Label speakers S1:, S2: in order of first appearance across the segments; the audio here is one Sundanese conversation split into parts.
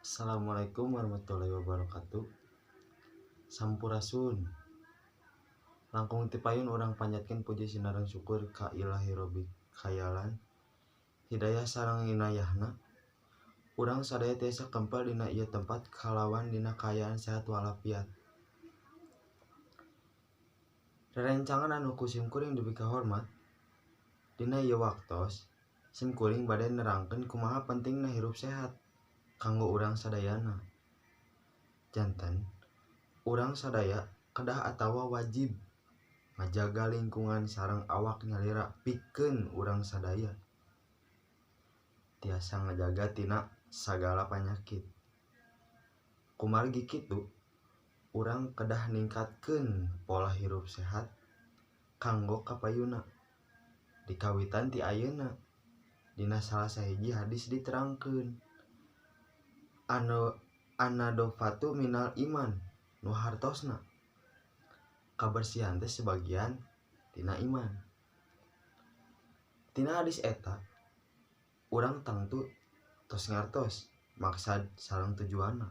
S1: Assalamualaikum warahmatullahi wabarakatuh. Sampurasun. Langkung ti payun urang panjatkeun puji sinareng syukur ka Ilahi Robbi kayalan. Hidayah sareng inayahna. Urang sadaya tiasa kempel dina ieu tempat kalawan dina kaayaan sehat walafiat. Rerencangan anu ku simkuring dipikahormat, dina ieu waktos simkuring bade nerangkeun kumaha pentingna hirup sehat kanggo urang sadayana. Janten urang sadaya kedah atawa wajib ngajaga lingkungan sareng awak nyalira pikeun urang sadaya tiasa ngajaga tina sagala panyakit. Kumargi kitu urang kedah ningkatkeun pola hirup sehat kanggo kapayuna dikawitan ti ayeuna. Dina salah sahiji hadis diterangkeun anu anadofatu minal iman nu hartosna kabersihan teh sebagian tina iman. Tina hadis eta urang tangtu tos ngartos maksad sareng tujuanna,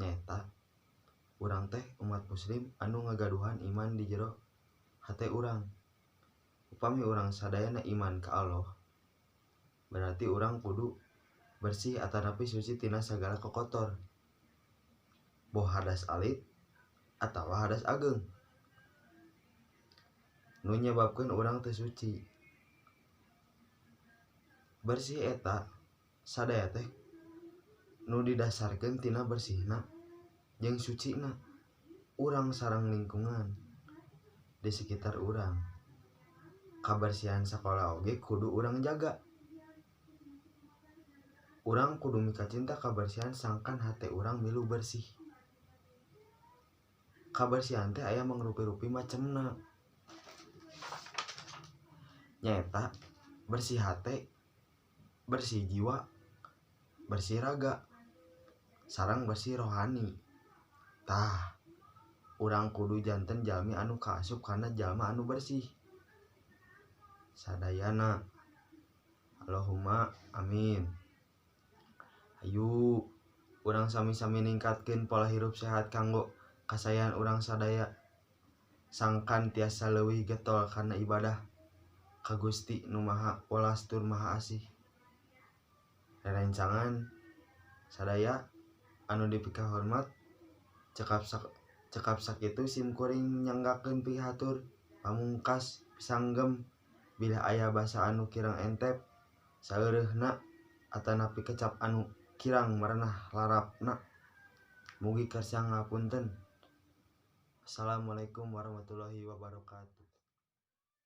S1: nyaeta urang teh umat muslim anu ngagaduhan iman di jero hate urang. Upami urang sadayana iman ka Allah, berarti urang kudu bersih atanapi suci tina sagala kokotor, boh hadas alit atawa hadas ageng nu nyebabkeun urang teu suci. Bersih eta sadaya teh nu didasarkeun tina bersihna jeung sucina urang sareng lingkungan di sekitar urang. Kabersihan sakola oge kudu urang jaga. Urang kudu mikacinta kabersihan sangkan hate urang milu bersih. Kabersihan teh aya mangrupi-rupi macemna, nyaeta bersih hate, bersih jiwa, bersih raga, sareng bersih rohani. Tah, urang kudu janten jalmi anu kaasup kana jalma anu bersih sadayana. Allahumma amin. Hayu urang sami-sami ningkatkeun pola hirup sehat kanggo kasaean urang sadaya, sangkan tiasa leuwih getol kana ibadah ka Gusti Nu Maha Welas tur Maha Asih. Rerencangan sadaya anu dipikahormat, cekap sakitu simkuring nyanggakeun pihatur pamungkas pisanggem bilih aya basa anu kirang entep saeureuhna atanapi kecap anu kirang merenah larapna. Mugi kersa ngapunten. Assalamualaikum warahmatullahi wabarakatuh.